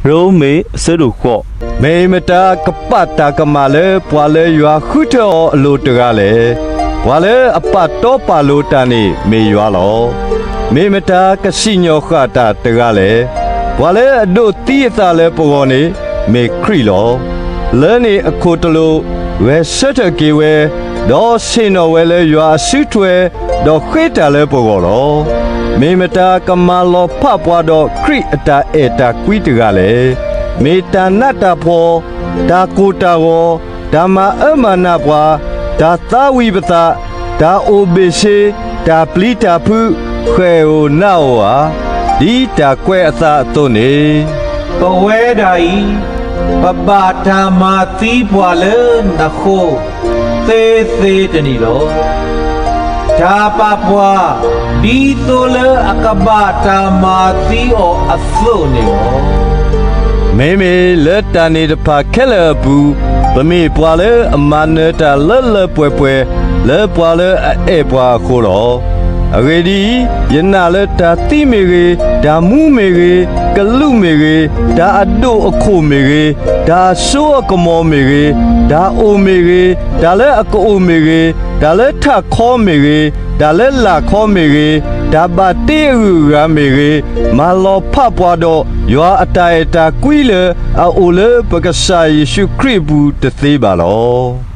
ရိမ့ၤ အဆၢဒိၣ်ဃိး. မ့ၢ်မတၤကပာ်တၢ်ကမၣ်လၢပှၤလၢယွၤဃုထၢအီၤအလိၤတဂၤလဲၣ်. ပှၤလၢအပာ်တီပာ်လိၤတၢ်န့ၣ်မ့ၢ်ယွၤလီၤ. မ့ၢ်မတၤကစံၣ်ညီၣ်ဃာ်တၢ်တဂၤလဲၣ်. ပှၤလၢအဒိးသံအသးလၢပဂီၢ်န့ၣ်မ့ၢ်ခရံာ်လီၤ. လၢန့ၣ်အခိၣ်တလိာ်, ဂဲၤဆၢထၢၣ်က့ၤဝဲ, ဒီးဆ့ၣ်နီၤဝဲလၢယွၤအစုထွဲ, ဒီးဃ့တၢ်လၢပဂီၢ်လီၤ. မ့ၢ်မတၤကမၤလီၤဖးပှၤဒီးခရံာ်အတၢ်အဲၣ်တၢ်ကွံတဂၤလဲၣ်. မ့ၢ်တၢ်နးတၢ်ဖှီၣ်, တၢ်ကိၢ်တၢ်ဂီၤ, တၢ်မၤအၢမၤနးပှၤ, တၢ်သးဝံၣ်ပသး, တၢ်အိၣ်ဘ့ၣ်ဆ့, တၢ်ပျံၤတၢ်ဖုး, ဃဲၣ်ဧိၤနးဧိၤဧါ, ဒ်တၢ်ကွဲးအသးအသိးန့ၣ်, ပဝဲဒၣ်အံၤ ပဘၣ်တၢ်မၤသံပှၤလၢနဃိ သ့သ့တနံၤလီၤ. တၢ်ပာ်ပှၤ ဒ်သိးလၢအကဘၣ်တၢ်မၤသံအီၤအသိးန့ၣ်လီၤ. မ့မ့ၢ်လၢတၢ်န့ၣ်တဖၣ်ခဲလၢာ်အပူၤ, ပမ့ၢ်ပှၤလၢအမၤနၢၤတၢ်လၢလၢပှဲၤပှဲၤ လၢပှၤလၢအအဲၣ်ပှၤအဃိလီၤ. အဂ့ၢ်ဒ်အံၤ, ယနာ်လၢတၢ်သံမ့ၢ်ဂ့ၤ, တၢ်မူမ့ၢ်ဂ့ၤ, ကလူးမ့ၢ်ဂ့ၤ, တၢ်အဒိၣ်အခိၣ်မ့ၢ်ဂ့ၤ, တၢ်အစိအကမီၤမ့ၢ်ဂ့ၤ, တၢ်အိၣ်မ့ၢ်ဂ့ၤ, တၢ်လၢအကအိၣ်မ့ၢ်ဂ့ၤ, တၢ်လၢထးခီမ့ၢ်ဂ့ၤ, တၢ်လၢလာ်ခီမ့ၢ်ဂ့ၤ, တၢ်ဘၣ်တ့အဂုၤအဂၤမ့ၢ်ဂ့ၤ, မၤလီၤဖးပှၤဒီးယွၤအတၢ်အဲၣ်တၢ်ကွံလၢအအိၣ်လၢပကစၢ်ယ့ၣ်ၡူးခရံာ်အပူၤတသ့ဘၣ်လီၤ.